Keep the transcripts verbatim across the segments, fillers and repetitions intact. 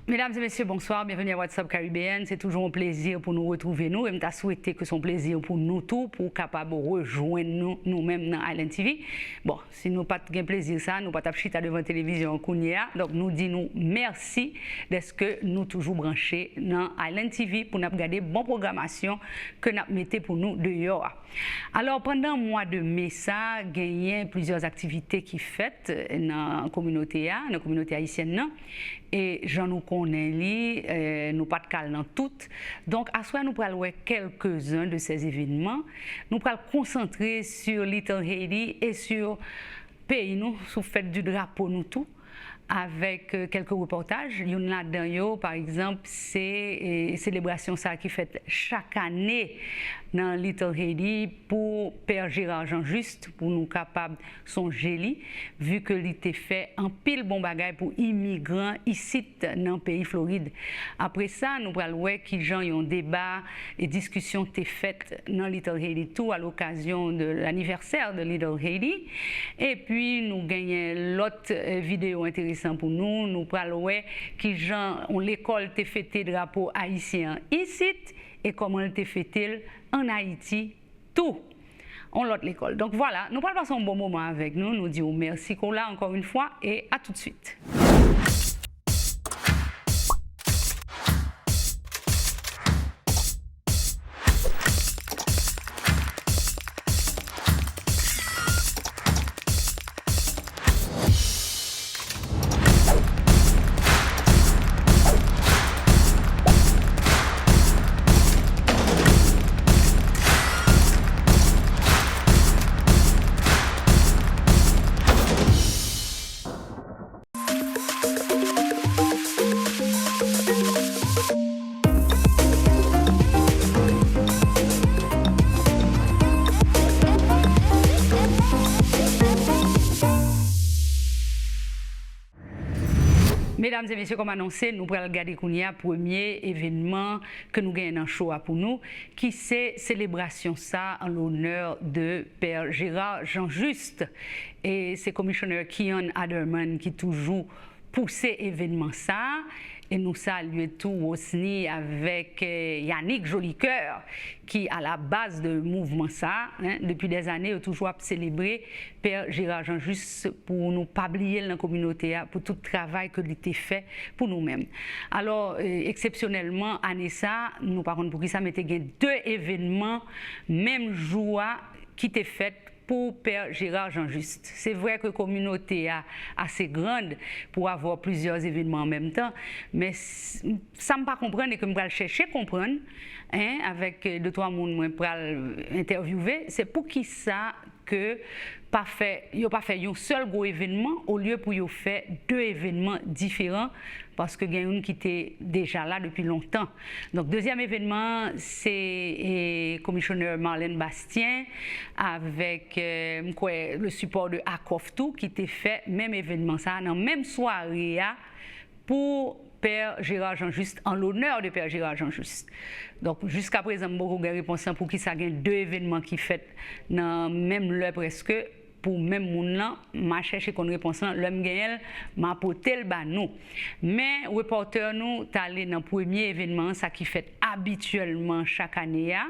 Mesdames et messieurs, bonsoir, bienvenue à WhatsApp Caribbean. Se toujou yon plezi pou nou retwouve nou e m ta swete ke se yon plezi pou nou tou pou w kapab rejwenn nou, nou menm nan Island T V. Bon, si nou pa t gen plezi sa, nou pa t ap chita devan televizyon an kounye a. Donk, nou di nou mèsi dèske nou toujou branche nan Island T V pou n ap gade bon pwogramasyon ke n ap mete pou nou deyò a. Alò, pandan mwa de me sa, genyen plizyè aktivite ki fèt nan kominote a, nan kominote ayisyèn nan. E jan nou konnen li, eh, nou pa t ka al nan tout. Donk, aswè a, nou pral wè quelques-uns de ces événements. Nou pral konsantre sur Little Haiti et sur peyi nou, sou fèt di drapo nou tou, avèk, eh, kèlke repòtaj. Youn ladan yo, pa egzanp, se, eh, selebrasyon sa ki fèt chak ane nan Little Haiti pou Pè Gérard Jean Juste, pou nou kapab sonje li, vi ke li te fè anpil bon bagay pou imigran isit nan peyi Florid. Apre sa, nou pral wè kijan yon deba e diskisyon te fèt nan Little Haiti tou, à l'occasion de l'anniversaire de Little Haiti. Epi, nou genyen lòt, eh, videyo enteresan pou nou. Nou pral wè kijan yon lekòl te fete drapo ayisyen an isit e kòman l te fete l ann Ayiti tou. Yon lòt lekòl. Donk, vwala, nou pral pase yon bon moman avèk nou. Nou di w mèsi ke w la encore une fois et à tout de suite. Medam e mesye, kòm anonse, nou pral gade kounye a premye evènman ke nou genyen nan show a pou nou, ki se selebrasyon sa an lonè de Pè Gérard Jean Juste. E se Komisyonè Keon Aderman ki toujou pouse evènman sa a. E nou salye tou Rosny avèk, eh, Yannick Jolicoeur, ki a la baz de mouvman sa a, en. Depi dèzane, yo toujou ap selebre Pè Gérard Jean Juste pou nou pa bliye l nan kominote a, pou tout travay ke li te fè pou nou menm. Alò, eh, eksepsyonèlman, ane sa a, nou pa konn poukisa, men te gen de evènman menm jou a ki te fèt pou Pè Gérard Jean Juste. Se vrè ke kominote a ase grand pou avoir plizyè evènman an menm tan, men s-, sa m pa konprann e ke m pral chèche konprann, en, avèk, eh, de twa moun mwen pral entèvyouve, se poukisa ke pa fè, yo pa fè yon sèl gwo evènman olye pou yo fè de evènman diferan, paske gen youn ki te deja la depi lontan. Donk, dezyèm evènman an, se, e, Komisyonè Marlène Bastien avèk, e, m kwè, le support de ACOF tou, ki te fè menm evènman sa a nan menm sware a pou Pè Gérard Jean Juste, en l'honneur de Pè Gérard Jean Juste. Donk, jiskaprezan, m poko gen repons lan poukisa gen de evènman ki fèt nan menm lè prèske pou menm moun lan. M a chèche konn repons lan, lè m genyen l, m a pote l ba nou. Men, repòtè nou t ale nan premye evènman an, sa ki fèt abityèlman chak ane a,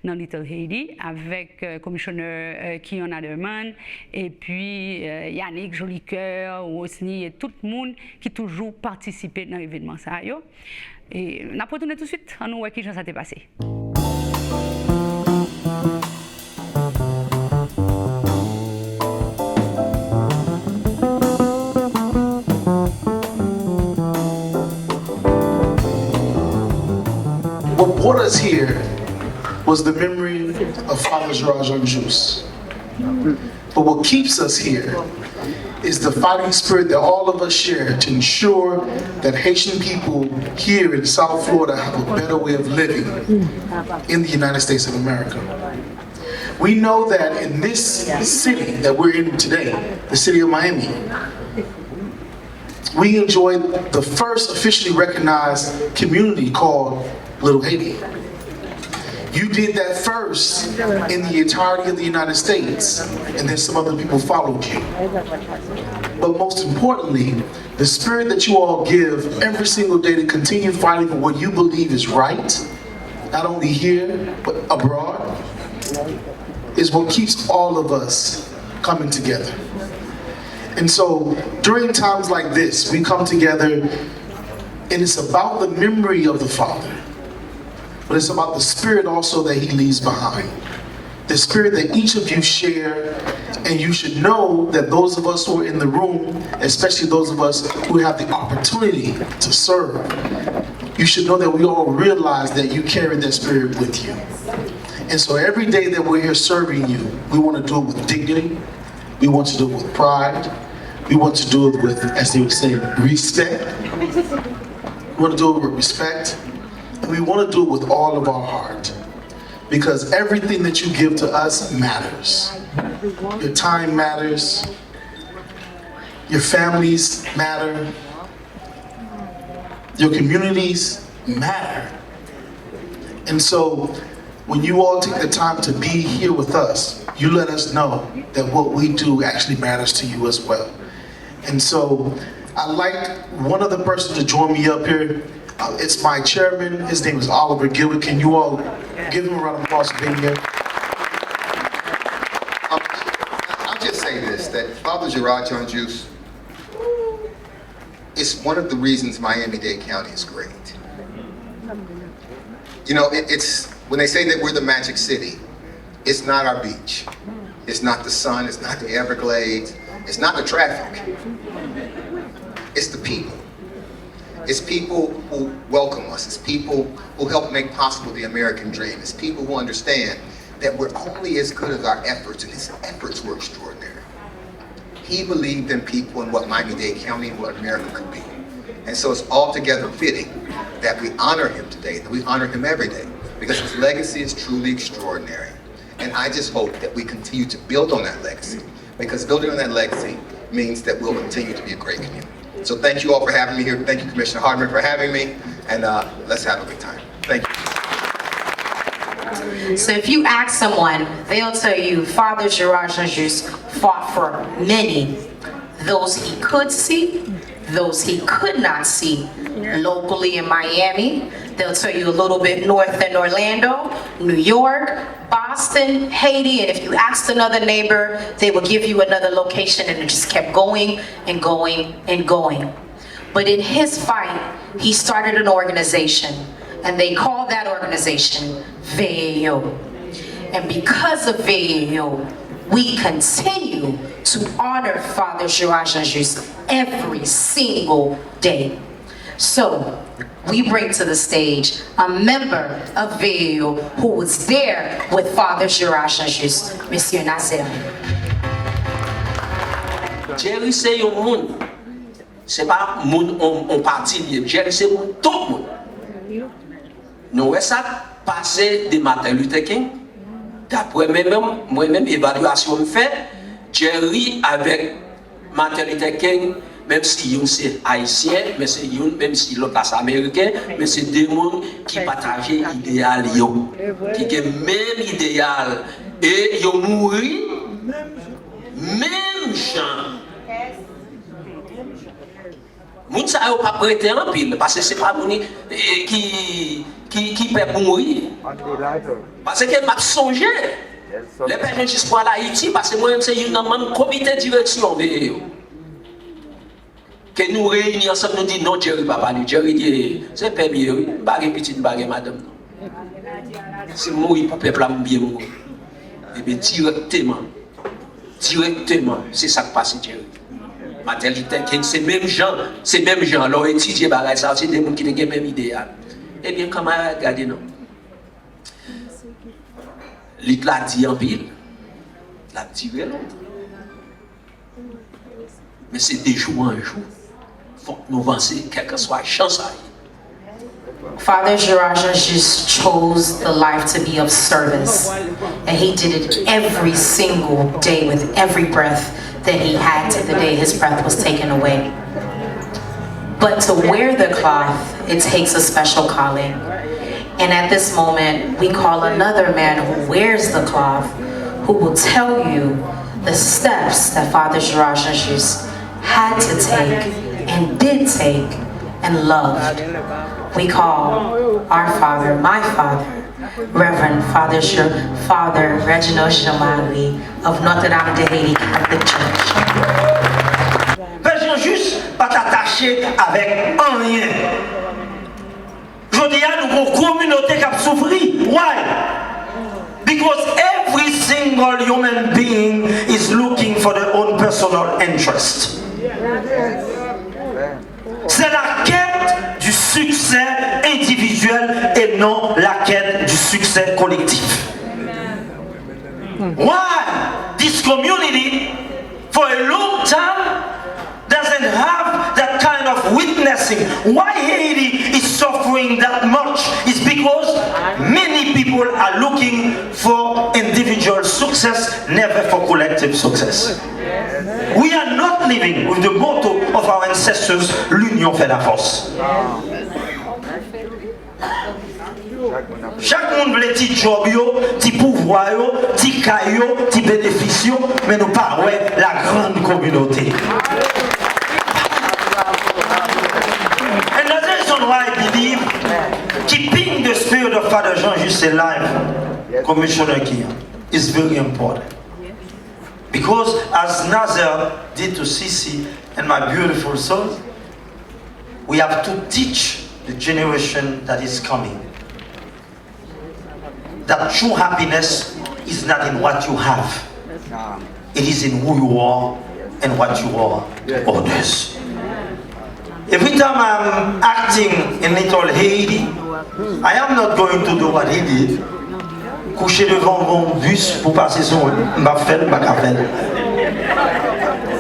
nan Little Haiti, avèk, e, Komisyonè, e, Keon Aderman, epi, e, Yannick Jolicoeur, Rosny, e tout moun ki toujou patisipe nan evènman sa yo. E n ap retounen touswit, ann nou wè kijan sa te pase. What brought us here was the memory of Father Gerard Jean Juste. But what keeps us here is the fighting spirit that all of us share to ensure that Haitian people here in South Florida have a better way of living in the United States of America. We know that in this city that we're in today, the city of Miami, we enjoyed the first officially recognized community called Little Haiti. You did that first in the entirety of the United States, and then some other people followed you. But most importantly, The spirit that you all give every single day to continue fighting for what you believe is right, not only here, but abroad, is what keeps all of us coming together. And so during times like this, we come together and it's about the memory of the Father, but it's about the spirit also that he leaves behind. The spirit that each of you share, and you should know that those of us who are in the room, especially those of us who have the opportunity to serve, you should know that we all realize that you carry that spirit with you. And so every day that we're here serving you, we want to do it with dignity. We want to do it with pride. We want to do it with, as they would say, respect. We want to do it with respect. And we want to do it with all of our heart. Because everything that you give to us matters. Your time matters. Your families matter. Your communities matter. And so, when you all take the time to be here with us, you let us know that what we do actually matters to you as well. And so, I'd like one other person to join me up here. Uh, it's my chairman. His name is Oliver Gilbert. Can you all give him a round of applause for being here? I'll, I'll just say this, that Father Gerard Jean-Juste is one of the reasons Miami-Dade County is great. You know, it, it's when they say that we're the magic city, it's not our beach. It's not the sun, it's not the Everglades, it's not the traffic. It's the people. It's people who welcome us. It's people who help make possible the American dream. It's people who understand that we're only as good as our efforts, and his efforts were extraordinary. He believed in people and what Miami-Dade County and what America could be. And so it's altogether fitting that we honor him today, that we honor him every day, because his legacy is truly extraordinary. And I just hope that we continue to build on that legacy, because building on that legacy means that we'll continue to be a great community. So thank you all for having me here. Thank you, Commissioner Hardeman, for having me. And uh, let's have a good time. Thank you. So if you ask someone, they'll tell you Father Gerard Jean-Juste fought for many, those he could see, those he could not see, locally in Miami. They'll tell you a little bit north in Orlando, New York, Boston, Haiti, and if you asked another neighbor, they will give you another location, and it just kept going and going and going. But in his fight, he started an organization, and they called that organization Veye Yo. And because of Veye Yo, we continue to honor Father Gerard Jean-Juste every single day. So, we bring to the stage a member of Veye Yo who was there with Father Gerard Jean-Juste, Monsieur Nazel. Jerry se yon moun. Se pa moun on, on pati li ye. Jerry se moun tout moun. Nou wè sa k pase de Martin Luther King. Daprè mwen menm, mwen menm evalyasyon m fè, Jerry avèk Martin Luther King, menm si youn se ayisyen, men se youn, menm si lòt la se ameriken, men se de moun ki pataje ideyal yo, ki gen menm ideyal, e yo mouri menm jan. Moun sa yo p ap rete anpil, paske se pa moun ki, ki, ki, ki pè pou mouri. Paske m ap sonje lè Pè Jean Juste pral Ayiti, paske mwen menm se youn nan manm komite direksyon Veye Yo. Ke nou reyini ansanm, nou di non, Jerry pa pale. Jerry di se pè m ye wi, m pa gen pitit, m pa gen madanm non. Si m mouri pou pèp la, m byen mouri. Ebyen dirèkteman, dirèkteman, se sa k pase Jerry. Martin Luther King se menm jan, se menm jan, lè w etidye bagay sa yo, se de moun ki te gen menm ideyal. Ebyen kanmarad, gade non. Lit la di anpil, l ap dire lontan. Men se de jou an jou, fòk nou vanse, kèlkanswa jan sa ye. Father Gerard Jean Juste chose the life to be of service, and he did it every single day with every breath that he had to the day his breath was taken away. But to wear the cloth, it takes a special calling. And at this moment, we call another man who wears the cloth, who will tell you the steps that Father Gerard Jean Juste had to take and did take and loved. We call our father, my father, Reverend Father Sh- Father Reginald Jean-Marie of Notre Dame de Haiti Catholic Church. Pè Jean Juste pa t atache avèk anyen. Jodi a, nou gon kominote k ap soufri. Why? Because every single human being is looking for their own personal interest. C'est la quête du succès individuel et non la quête du succès collectif. Why this community for a long time doesn't have that kind of witnessing? Why Haiti is suffering that much is because many people are looking for individual success, never for collective success. We are not living with the motto of our ancestors, l'union fait la force. Chak moun vle ti djòb yo, ti pouvwa yo, ti kay yo, ti benefis yo, men nou pa wè la grande communauté. And that's the reason why I believe keeping the spirit of Father Jean Juste alive, Commissioner Kia, is very important. Because as Nazel did to Sisi and my beautiful sons, we have to teach the generation that is coming that true happiness is not in what you have. It is in who you are and what you are to others. Every time I'm acting in Little Haiti, I am not going to do what he did. Kouche devan yon bis pou pase sou mwen, m p ap fè l, m pa ka fè l.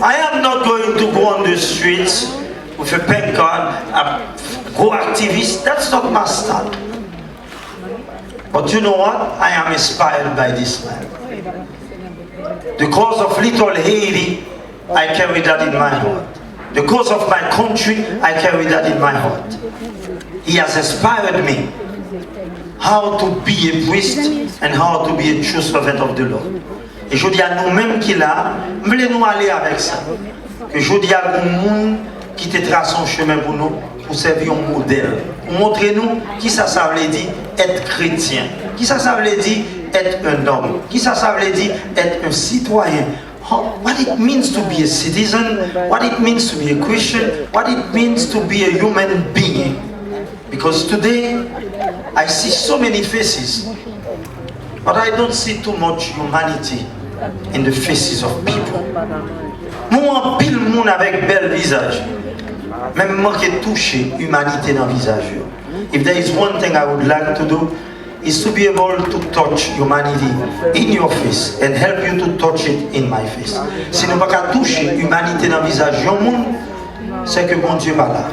I am not going to go on the streets with a pancard, a go activist. That's not my style. But you know what? I am inspired by this man. The cause of Little Haiti, I carry that in my heart. The cause of my country, I carry that in my heart. He has inspired me how to be a priest and how to be a true servant of the Lord. E jodi a nou menm ki la, m vle nou ale avèk sa. Ke jodi a gon moun ki te trase yon chemen pou nou, pou sèvi yon modèl, pou montre nou kisa sa vle di èt kretyen, kisa sa vle di èt un homme, kisa sa vle di èt un citoyen. How, what it means to be a citizen, what it means to be a Christian, what it means to be a human being. Because today, I see so many faces, but I don't see too much humanity in the faces of people. M wè anpil moun avèk bèl vizaj, men m manke touche imanite nan vizaj yo. If there is one thing I would like to do, is to be able to touch humanity in your face and help you to touch it in my face. Si nou pa ka touche imanite nan vizaj yon moun, se ke Bondye pa la.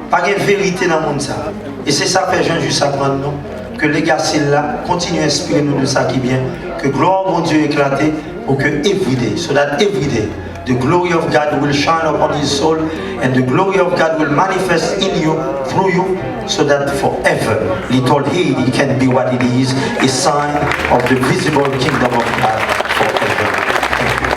Pa gen verite nan mond sa. E se sa fè Jean Juste aprann nou ke legacy l la kontinye enspire nou de sa ki byen, ke glwa Bondye eklate, pou ke every day, so that every day the glory of God will shine upon his soul, and the glory of God will manifest in you, through you, so that forever Little Haiti can be what it is, a sign of the visible kingdom of God forever. Thank you.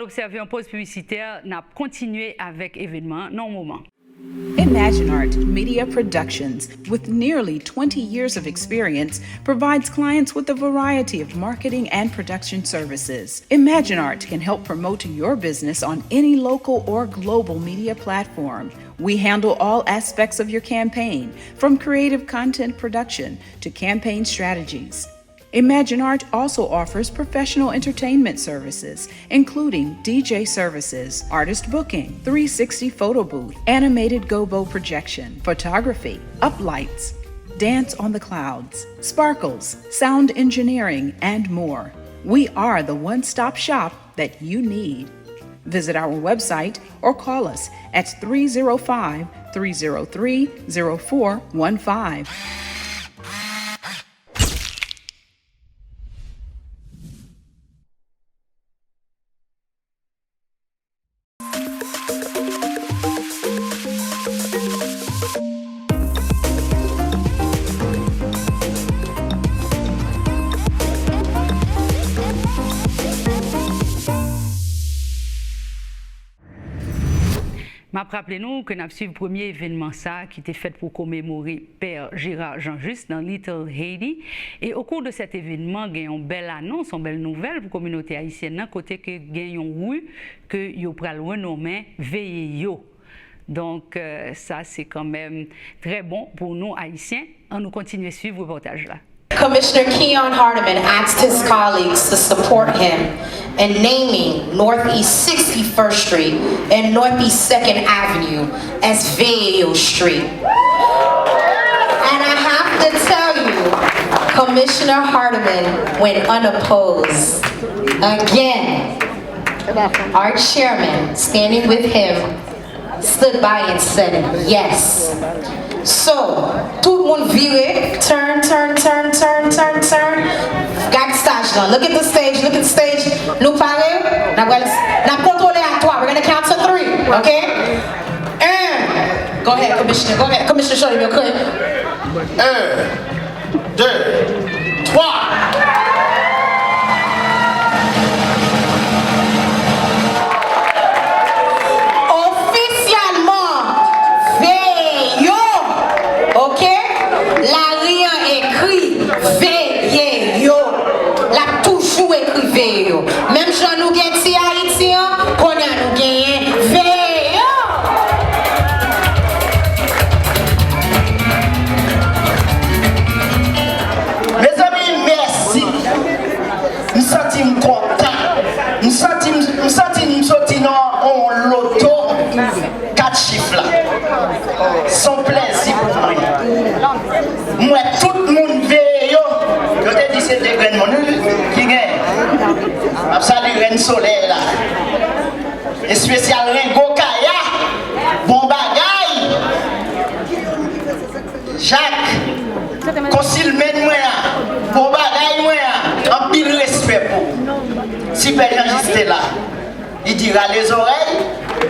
Obsève yon poz piblisitè, n ap kontinye avèk evènman an nan yon moman. Imagine Art Media Productions, with nearly twenty years of experience, provides clients with a variety of marketing and production services. Imagine Art can help promote your business on any local or global media platform. We handle all aspects of your campaign, from creative content production to campaign strategies. Imagine Art also offers professional entertainment services, including D J services, artist booking, three sixty photo booth, animated gobo projection, photography, uplights, dance on the clouds, sparkles, sound engineering, and more. We are the one stop shop that you need. Visit our website or call us at three zero five, three zero three, zero four one five. M ap raple nou ke n ap swiv premye evènman sa a ki te fèt pou komemore Pè Gérard Jean-Juste nan Little Haiti. E au cours de cet événement, gen yon bèl anons, yon bèl nouvèl pou kominote ayisyèn nan, kote ke gen yon ri ke yo pral renonmen Veye Yo. Donk, euh, sa se kanmenm trè bon pou nou Ayisyen. Ann nou kontinye swiv repòtaj la. Commissioner Keon Hardeman asked his colleagues to support him in naming Northeast sixty-first Street and Northeast second Avenue as Veye Yo Street. And I have to tell you, Commissioner Hardeman went unopposed again. Our chairman, standing with him, stood by and said yes. So, tout moun vire, turn, turn, turn, turn, turn, turn. Gad staj lan. Look at the stage, look at the stage. Nou pare? N ap, n ap kontwole a twa. We're gonna count to three, okay? Un. Go ahead, Commissioner. Go ahead, Commissioner, show him your clip. Un. De, twa. Ofisyèlman, Veye Yo, oke? Lari an ekri Veye Yo. L ap toujou ekri Veye Yo. Menm jan nou gen Ti Ayiti an, kounye a nou genyen Veye Yo. Mezanmi, mèsi. M santi m kontan. M santi m, m santi m soti nan yon loto kat chif la. Se yon plèzi pou mwen. M wè tout moun Veye Yo. Yo te di se de grenn moun, wi, ki genyen. M ap salye Rèn Solèy la. Espesyal Rengo Kaya. Bon bagay. Jak, konsil menn mwen an, bon bagay mwen an, anpil respè pou ou. Si Pè Jean Juste te la, li di rale zòrèy,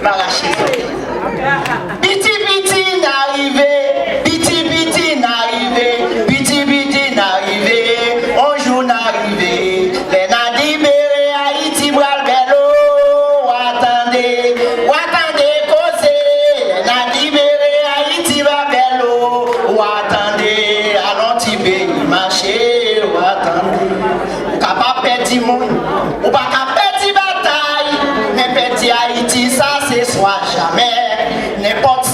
m a rache zòrèy. Piti piti n a rive, piti piti n a rive, piti piti n a rive, on jou n a rive. Lè n a libere Ayiti pral bèl o, w a tande, w a tande koze. Lè n a libere Ayiti va bèl o, w a tande. Alon ti peyi mache, w a tande. Ou kapab pèdi moun, ou pa ka pèdi batay, men pèdi Ayiti sa se swa jamè. Nenpòt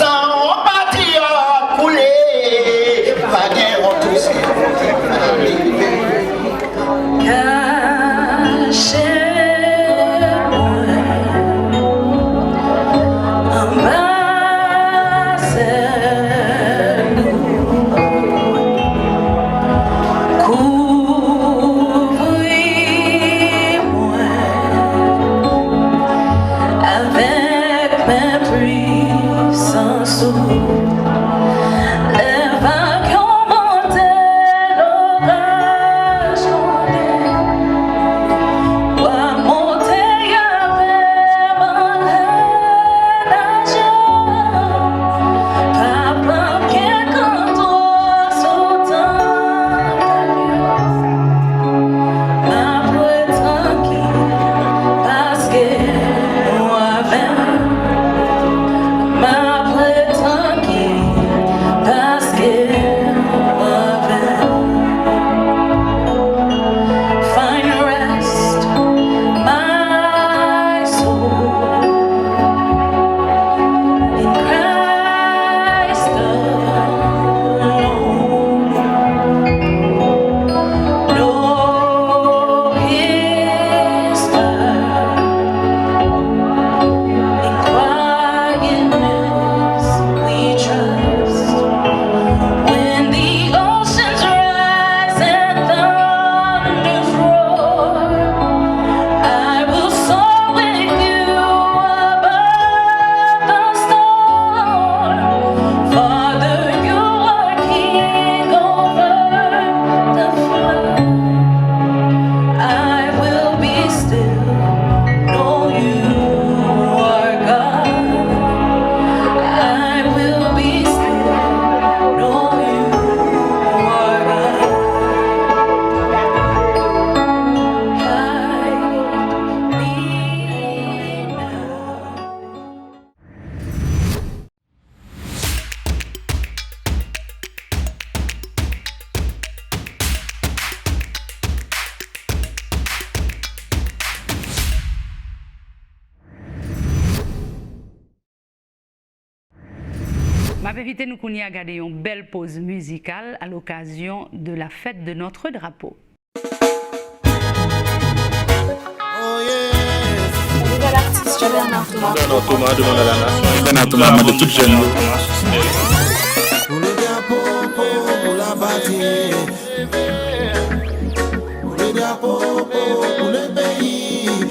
M ap envite nou kounye a gade yon bèl poz mizikal à l'occasion de la fête de notre drapeau. Nouvèl atis Bernard Thomas. Bernard Thomas, demande à la nation. Bernard Thomas mande tout jèn yo. Pou le drapo, pou, pou la pati. Pou le drapo, pou, pou le peyi.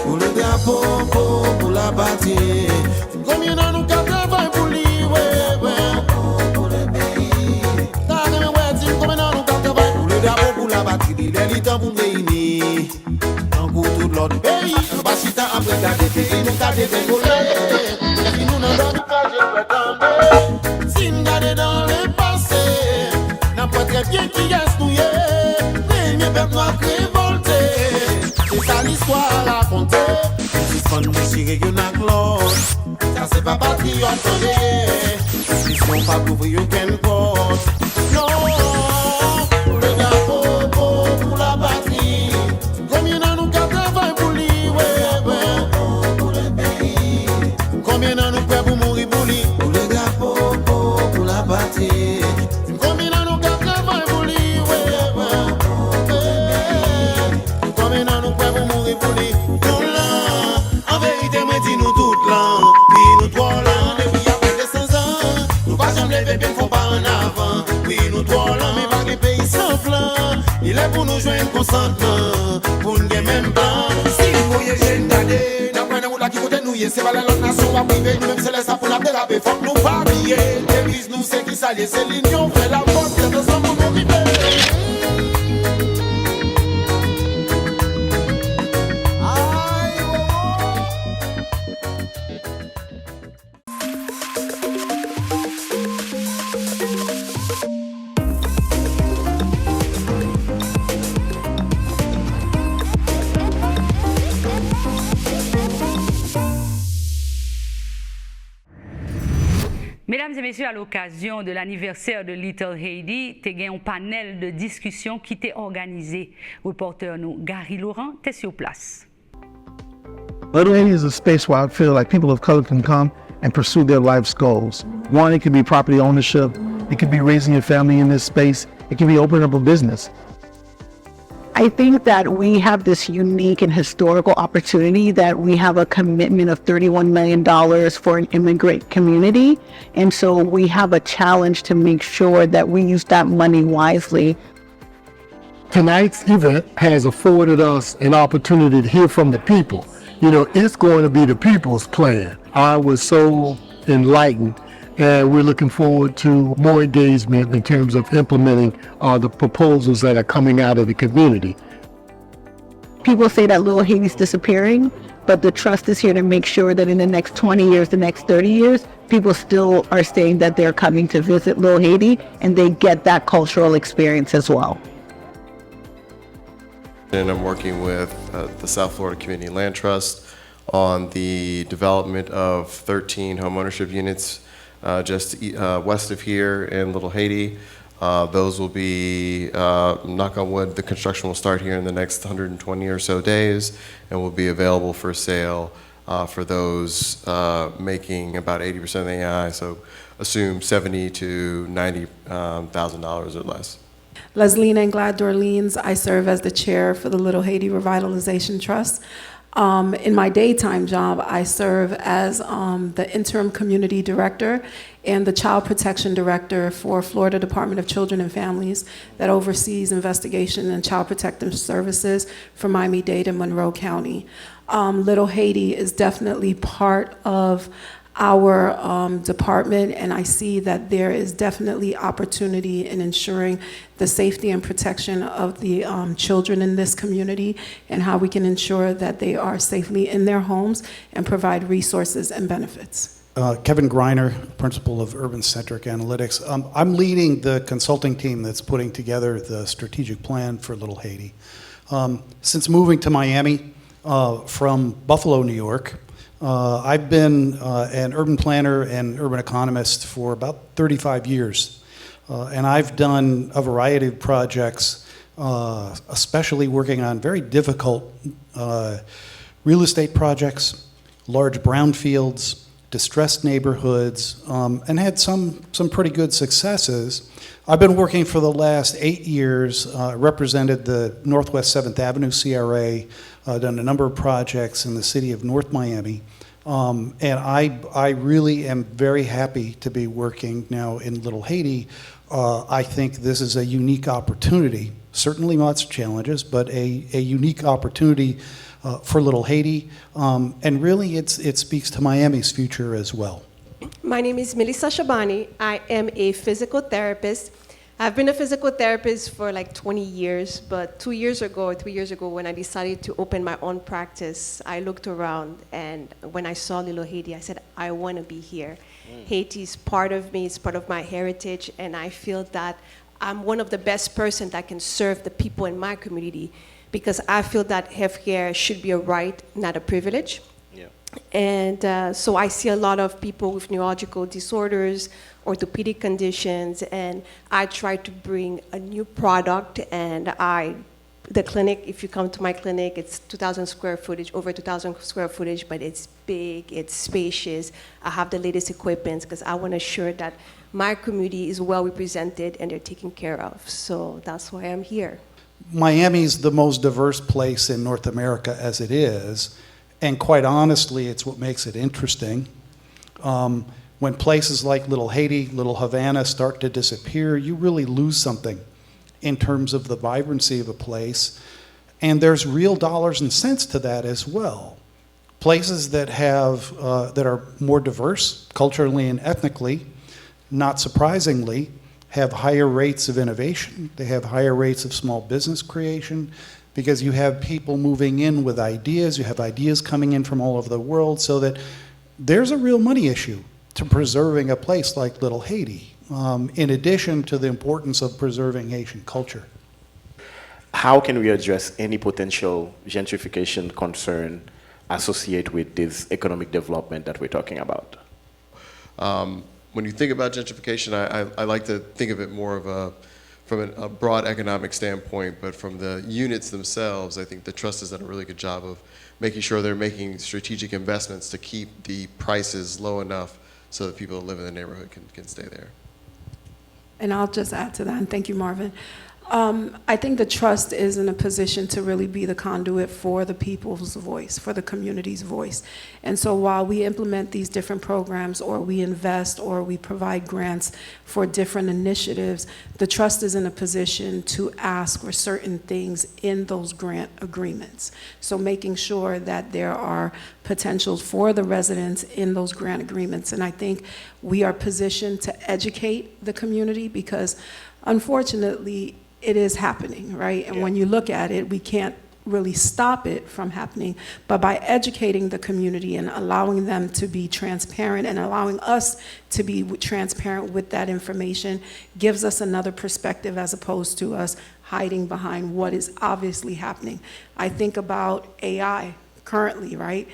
Pou le drapo, pou, pou la pati. Konbyen nan nou k ap travay pou li, wi, wi. Pou le peyi. Ta renmen wè, di m konbyen nan nou k ap travay pou le drapo, pou la pati. Li lè, li tan pou n reyini. Tankou tout lòt peyi, nou pa chita ap regade peyi nou ka degregole. Si nou nan lòt, nou ka jwe fè tande. Si n gade dans le passé, n ap wè trè byen kiyès nou ye. Premye pèp nwa k revòlte, se sa listwa rakonte. Sispann dechire youn ak lòt, sa se pa patriyòt tande. Misyon pa kouvri okenn pòt. Non, pou le drapo, pou, pou la patri. Konbyen nan nou k ap travay pou li, wi, wi. Konbyen nan nou prè pou mouri pou li? Pou le drapo, pou, pou la patri. Konbyen nan nou k ap travay pou li, wi, wi. Konbyen nan nou prè pou mouri pou li? Nou la, an verite, mwen di nou tout la, wi, nou twò la. Depi y ap plis de san zan, nou pa janm leve pye n fè yon pa annavan. Wi, nou twò la, men pa gen peyi san plan. Li lè pou nou jwenn konsantman, pou n gen menm plan. Si n voye je n gade, n ap wè nan wout la ki kote nou ye. Se pa lè lòt nasyon w ap rive, nou menm se lè sa pou n ap derape. Fòk nou pa bliye, deviz nou se ki sa l ye, se linyon fè lafòs, tèt ansanm pou nou rive. Ay, oh, oh. Medam e mesye, à l'occasion de l'anniversaire de Little Haiti, te gen yon panèl de diskisyon ki te òganize. Repòtè nou, Gary Laurent, te sur place. Little Haiti is a space where I feel like people of color can come and pursue their life's goals. One, it could be property ownership, it could be raising your family in this space, it could be opening up a business. I think that we have this unique and historical opportunity that we have a commitment of thirty-one million dollars for an immigrant community. And so we have a challenge to make sure that we use that money wisely. Tonight's event has afforded us an opportunity to hear from the people. You know, it's going to be the people's plan. I was so enlightened, and we're looking forward to more engagement in terms of implementing uh, the proposals that are coming out of the community. People say that Little Haiti's disappearing, but the trust is here to make sure that in the next twenty years, the next thirty years, people still are saying that they're coming to visit Little Haiti and they get that cultural experience as well. And I'm working with uh, the South Florida Community Land Trust on the development of thirteen homeownership units uh, just e- uh, west of here in Little Haiti. Uh, those will be, uh, knock on wood, the construction will start here in the next one hundred twenty or so days and will be available for sale uh, for those uh, making about eighty percent of the A I. So assume seventy to ninety thousand dollars or less. Lesline Anglade Dorleans, I serve as the chair for the Little Haiti Revitalization Trust. Um, in my daytime job, I serve as um, the interim community director and the child protection director for Florida Department of Children and Families that oversees investigation and child protective services for Miami-Dade and Monroe County. Um, Little Haiti is definitely part of our um, department, and I see that there is definitely opportunity in ensuring the safety and protection of the um, children in this community and how we can ensure that they are safely in their homes and provide resources and benefits. Uh, Kevin Greiner, principal of Urban Centric Analytics. Um, I'm leading the consulting team that's putting together the strategic plan for Little Haiti. Um, since moving to Miami uh, from Buffalo, New York, uh, I've been uh, an urban planner and urban economist for about thirty-five years. Uh, and I've done a variety of projects, uh, especially working on very difficult uh, real estate projects, large brownfields, distressed neighborhoods, um, and had some, some pretty good successes. I've been working for the last eight years, uh, represented the Northwest seventh Avenue C R A, uh, done a number of projects in the city of North Miami. Um, and I, I really am very happy to be working now in Little Haiti. Uh, I think this is a unique opportunity, certainly lots of challenges, but a, a unique opportunity uh, for Little Haiti. Um, and really, it's, it speaks to Miami's future as well. My name is Melissa Shabani. I am a physical therapist. I've been a physical therapist for like twenty years, but two years ago or three years ago, when I decided to open my own practice, I looked around, and when I saw Little Haiti, I said, "I want to be here." Haiti is part of me, it's part of my heritage, and I feel that I'm one of the best person that can serve the people in my community, because I feel that healthcare should be a right, not a privilege. Yeah. And uh, so I see a lot of people with neurological disorders, orthopedic conditions, and I try to bring a new product. And I, the clinic, if you come to my clinic, it's two thousand square footage, over two thousand square footage, but it's big, it's spacious. I have the latest equipments because I want to assure that my community is well represented and they're taken care of. So that's why I'm here. Miami's the most diverse place in North America as it is, and quite honestly, it's what makes it interesting. Um, when places like Little Haiti, Little Havana start to disappear, you really lose something in terms of the vibrancy of a place. And there's real dollars and cents to that as well. Places that have uh, that are more diverse culturally and ethnically, not surprisingly, have higher rates of innovation. They have higher rates of small business creation because you have people moving in with ideas. You have ideas coming in from all over the world, so that there's a real money issue to preserving a place like Little Haiti, um, in addition to the importance of preserving Haitian culture. How can we address any potential gentrification concern associated with this economic development that we're talking about? Um, when you think about gentrification, I, I, I like to think of it more of a from an, a broad economic standpoint, but from the units themselves, I think the trust has done a really good job of making sure they're making strategic investments to keep the prices low enough so that people that live in the neighborhood can, can stay there. And I'll just add to that, and thank you, Marvin. Um, I think the trust is in a position to really be the conduit for the people's voice, for the community's voice. And so while we implement these different programs, or we invest, or we provide grants for different initiatives, the trust is in a position to ask for certain things in those grant agreements. So making sure that there are potentials for the residents in those grant agreements. And I think we are positioned to educate the community because, unfortunately, it is happening, right? And when you look at it, we can't really stop it from happening, but by educating the community and allowing them to be transparent and allowing us to be transparent with that information gives us another perspective as opposed to us hiding behind what is obviously happening. I think about A I currently, right?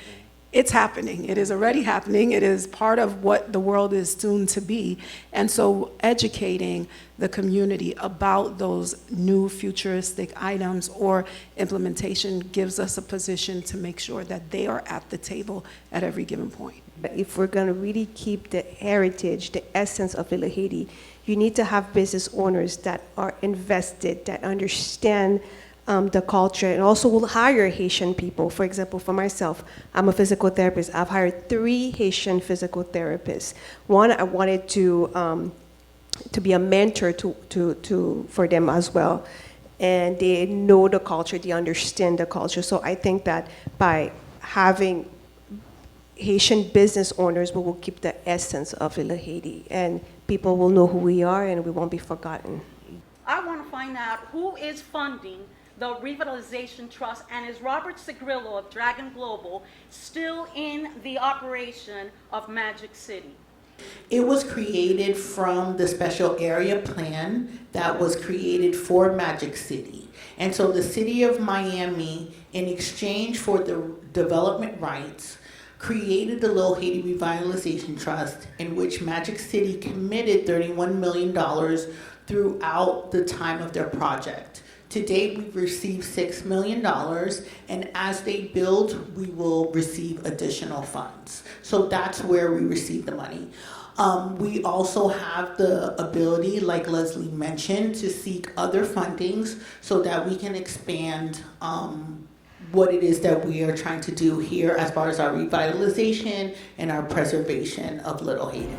It's happening. It is already happening. It is part of what the world is soon to be. And so educating the community about those new futuristic items or implementation gives us a position to make sure that they are at the table at every given point. But if we're going to really keep the heritage, the essence of Little Haiti, you need to have business owners that are invested, that understand um, the culture, and also will hire Haitian people. For example, for myself, I'm a physical therapist. I've hired three Haitian physical therapists. One, I wanted to um, to be a mentor to, to, to for them as well, and they know the culture, they understand the culture. So I think that by having Haitian business owners, we will keep the essence of Little Haiti, and people will know who we are, and we won't be forgotten. I want to find out who is funding the Revitalization Trust, and is Robert Sagrillo of Dragon Global still in the operation of Magic City? It was created from the special area plan that was created for Magic City. And so the city of Miami, in exchange for the development rights, created the Little Haiti Revitalization Trust, in which Magic City committed thirty-one million dollars throughout the time of their project. To date, we've received six million dollars, and as they build, we will receive additional funds. So that's where we receive the money. Um, we also have the ability, like Leslie mentioned, to seek other fundings so that we can expand, um, what it is that we are trying to do here as far as our revitalization and our preservation of Little Haiti.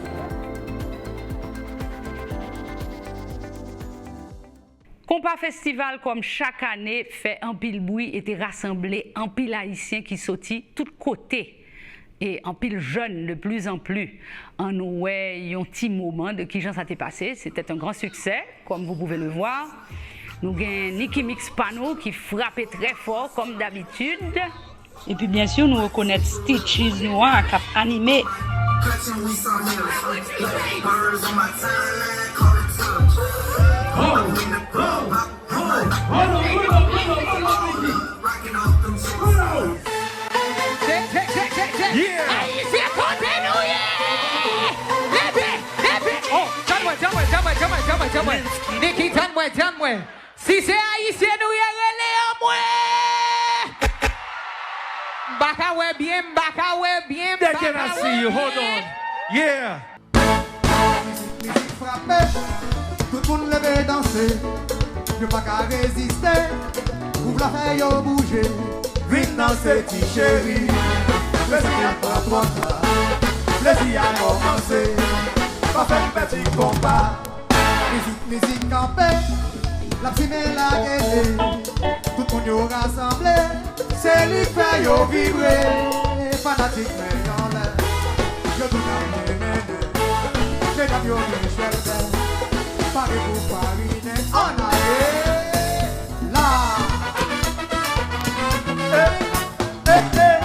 Konpa Festival, kòm chak ane, fè anpil bri e te rasanble anpil Ayisyen ki soti tout kote e anpil jèn de plus en plus. Ann wè yon ti moman de kijan sa te pase. C'était un grand succès, comme vous pouvez le voir. Nou gen Nicky Mix pa nou ki frape trè fò, kòm dabitid. Epi byensi nou rekonèt Stitchies nou an k ap anime. Ayisyen kote nou ye? Leve, leve. Oh, tann mwen, tann mwen, tann mwen, tann mwen, tann mwen, tann mwen. Niki, tann mwen, tann mwen. Si se ayisyen nou ye, rele anmwe! M pa ka wè byen, m pa ka wè byen, m pa ka wè byen. They cannot see you, hold on. Yeah. Mizik, mizik frape, tout moun leve danse. Yo pa ka reziste, gwouv la fè yo bouje. Vin danse ti cheri, plezi a pa twò ta. Plezi a kòmanse, pa fè m pèdi konpa. Mizik, mizik kanpe, l ap simen lagele. Tout moun yo rasanble, se li k fè yo vibre. Fanatik men anlè, yo tout ap mennen. Medam yo gen chèlbè, pare pou farinen. Ann ale la. Hey, hey, hey.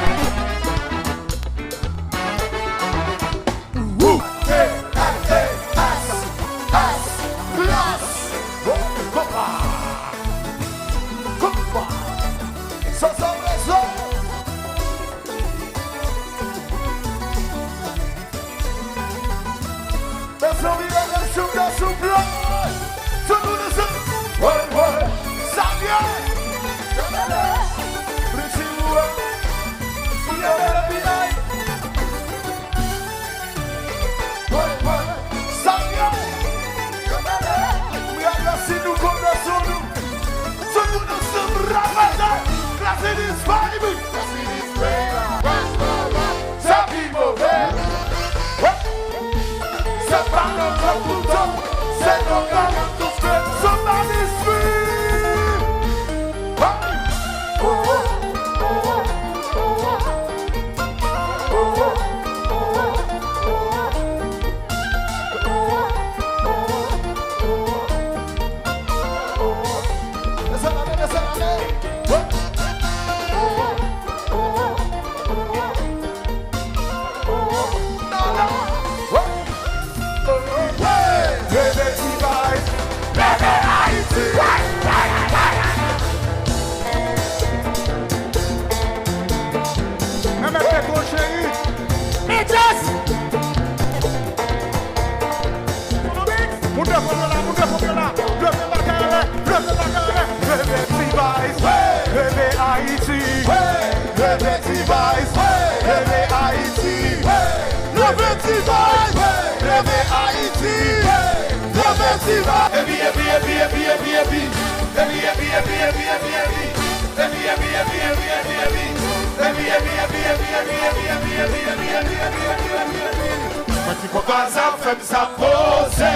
Mwen ti konpa sa fè m sa poze.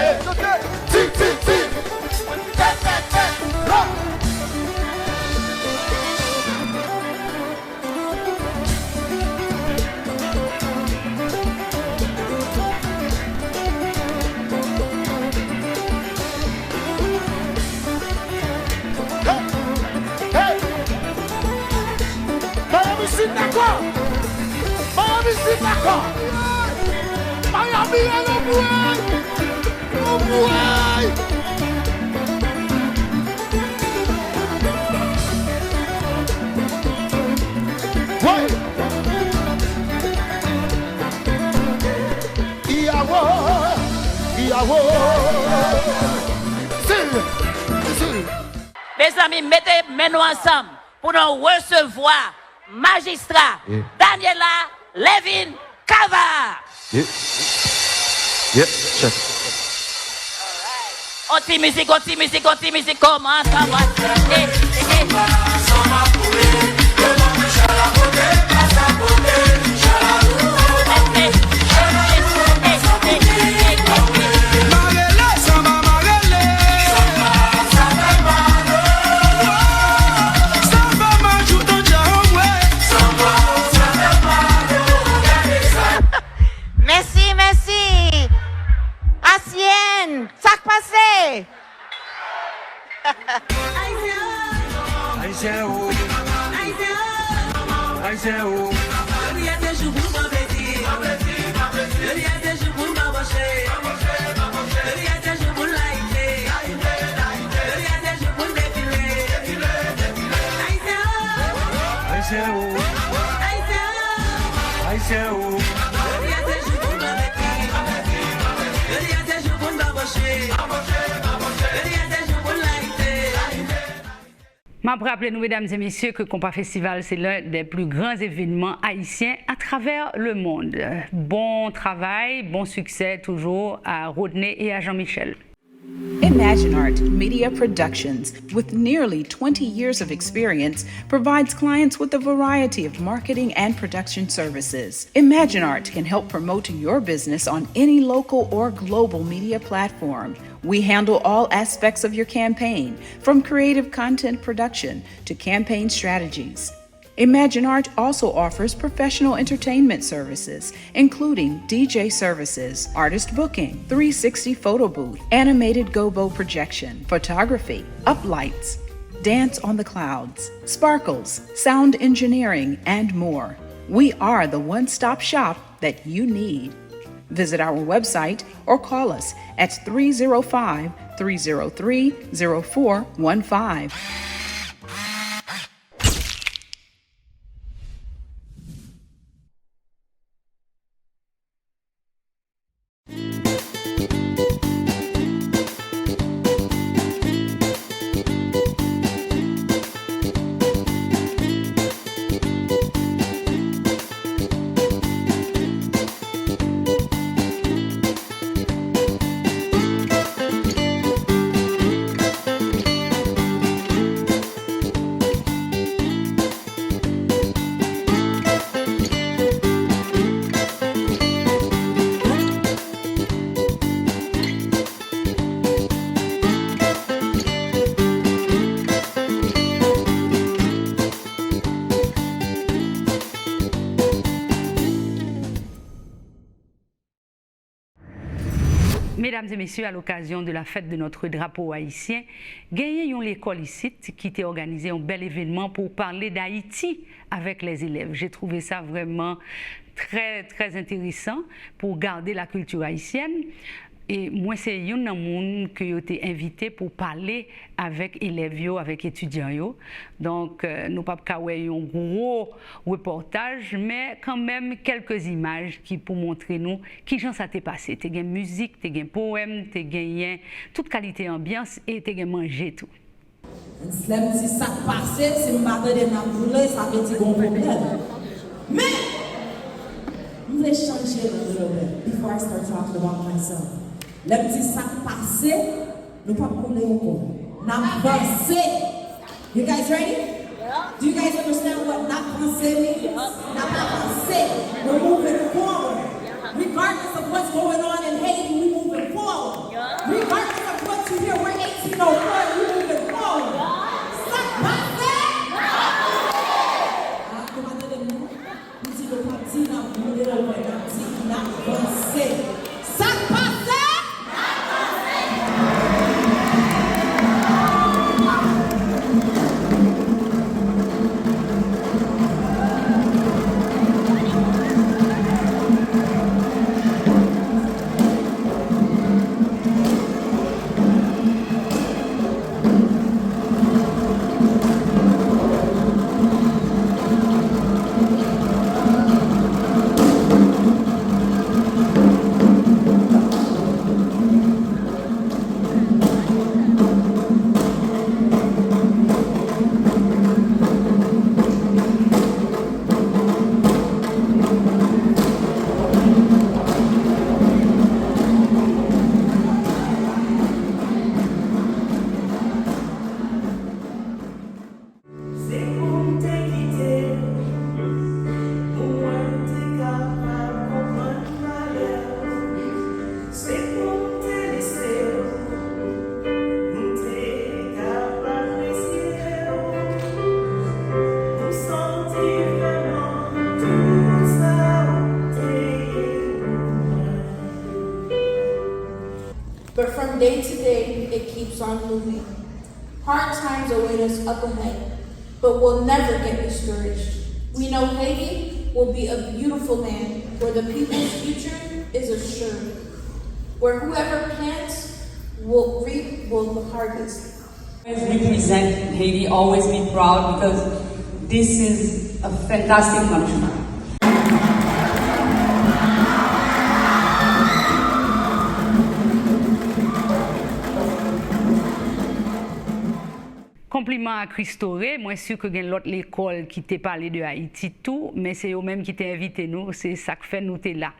Tik, tik, tik. Miami Heat anpil! Anpil! Mezanmi, mete men nou ansanm pou nou resevwa majistra Daniela Levin Cava. On ti mizik, on ti mizik, on ti mizik, kòman sa va? Mèsi, mèsi. Asyèn, sa k pase? Ayisyen o. Ayisyen o. Jodi a se jou pou n pran plezi. Jodi a se jou pou n banboche. Jodi a se jou pou n layite. Jodi a se jou pou n defile. Ayisyen o. Ayisyen o. Ayisyen o. Ayisyen o. Jodi a se jou pou n banboche. Jodi a se jou pou n banboche. Jodi a se jou pou n layite. M ap raple nou, medam e mesye, ke Konpa Festival se l'un des plus grands événements haïtiens à travers le monde. Bon travay, bon siksè toujou a Rodney e a Jean-Michel. Imagine Art Media Productions, with nearly twenty years of experience, provides clients with a variety of marketing and production services. Imagine Art can help promote your business on any local or global media platform. We handle all aspects of your campaign, from creative content production to campaign strategies. Imagine Art also offers professional entertainment services, including D J services, artist booking, three sixty photo booth, animated gobo projection, photography, uplights, dance on the clouds, sparkles, sound engineering, and more. We are the one-stop shop that you need. Visit our website or call us at three zero five, three zero three, zero four one five. Mesdames et messieurs, à l'occasion de la fête de notre drapeau haïtien, genyen yon lekòl isit ki te òganize yon bèl evènman pou pale d'Haïti avec les élèves. J'ai trouvé ça vraiment très, très intéressant pour garder la culture haïtienne. E mwen se youn nan moun ke yo te envite pou pale avèk elèv yo, avèk etidyan yo. Donk, euh, nou p ap ka wè yon gwo repòtaj, men kanmenm kèlke imaj ki pou montre nou kijan sa te pase. Te gen mizik, te gen powèm, te genyen tout kalite anbyans e te gen manje tou. Lè m di sa k pase, si m pa tande n ap boule, sa vle di gon pwoblèm. Men, m vle chanje l a little bit before I start talking about myself. Lè m di sa k pase, nou p ap boule ankò. N ap vanse. You guys ready? Do you guys understand what n ap vanse means? N ap avanse. We're moving forward. Regardless of what's going on in Haiti, we moving forward. Regardless of what you hear, we're eighteen oh four, we moving forward. Sa k pase? Ah, nou pa tande m non. M di nou p ap di n ap boule ankò, n ap di n ap vanse. Sa k pase? Day to day, it keeps on moving. Hard times await us up ahead, but we'll never get discouraged. We know Haiti will be a beautiful land where the people's future is assured, where whoever plants will reap will the harvest. Always represent Haiti, always be proud because this is a fantastic country. Konpliman a Christo Rey, mwen si ke gen lòt lekòl ki te pale de Ayiti tou, men se yo menm ki te envite nou, se sa k fè nou te la.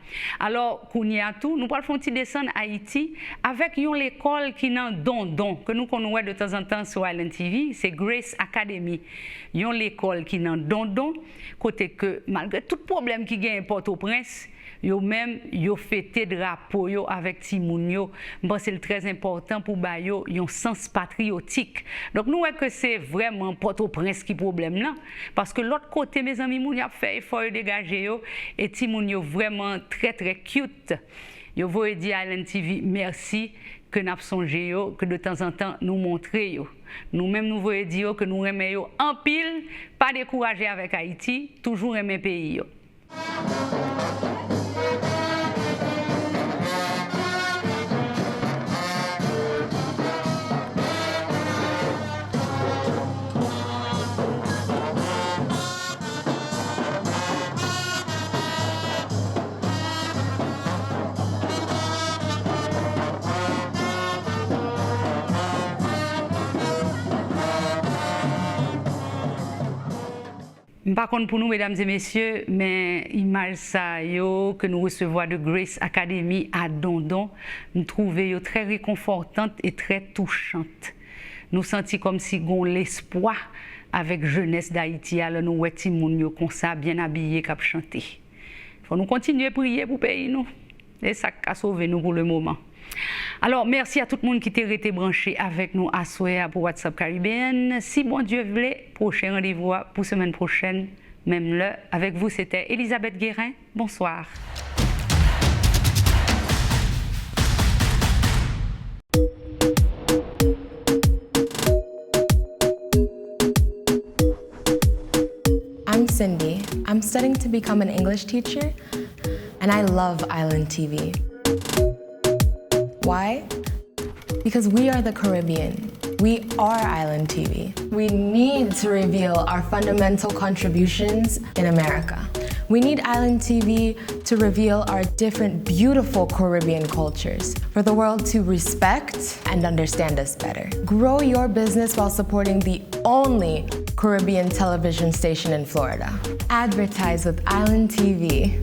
Alò, kounye a tou, nou pral fè yon ti desann Ayiti avèk yon lekòl ki nan Dondon, ke nou konn wè de tanzantan sou Island T V, se Grace Academy. Yon lekòl ki nan Dondon, kote ke, malgre tout pwoblèm ki genyen Pòtoprens, yo menm, yo fete drapo yo avèk timoun yo. M panse l trè enpòtan pou ba yo yon sans patriyotik. Donk, nou wè ke se vrèman Pòtoprens ki pwoblèm nan, paske lòt kote, mezanmi, moun yo ap fè efò, yo degaje yo, e timoun yo vrèman trè, trè cute. Yo voye di Island T V mèsi, ke n ap sonje yo, ke de tanzantan nou montre yo. Nou menm, nou voye di yo ke nou renmen yo anpil, pa dekouraje avèk Ayiti, toujou renmen peyi yo. M pa konn pou nou, medam e mesye, men imaj sa yo ke nou resevwa de Grace Academy a Dondon, m twouve yo trè rekonfòtant e trè touchant. Nou santi kòmsi gon lespwa avèk jenès Dayiti a lè nou wè timoun yo konsa, byen abiye, k ap chante. Fò nou kontinye priye pou peyi nou. E sa k ka sove nou pou le moman. Alò, mèsi a tout moun ki te rete branche avèk nou aswè a pou WhatsApp Caribbean. Si Bondye vle, pwochen randevou a pou semèn pwochèn, menm lè. Avec vous, c'était Elisabeth Guérin. Bonsoir. I'm Cindy. I'm studying to become an English teacher, and I love Island T V. Why? Because we are the Caribbean. We are Island T V. We need to reveal our fundamental contributions in America. We need Island T V to reveal our different beautiful Caribbean cultures for the world to respect and understand us better. Grow your business while supporting the only Caribbean television station in Florida. Advertise with Island T V.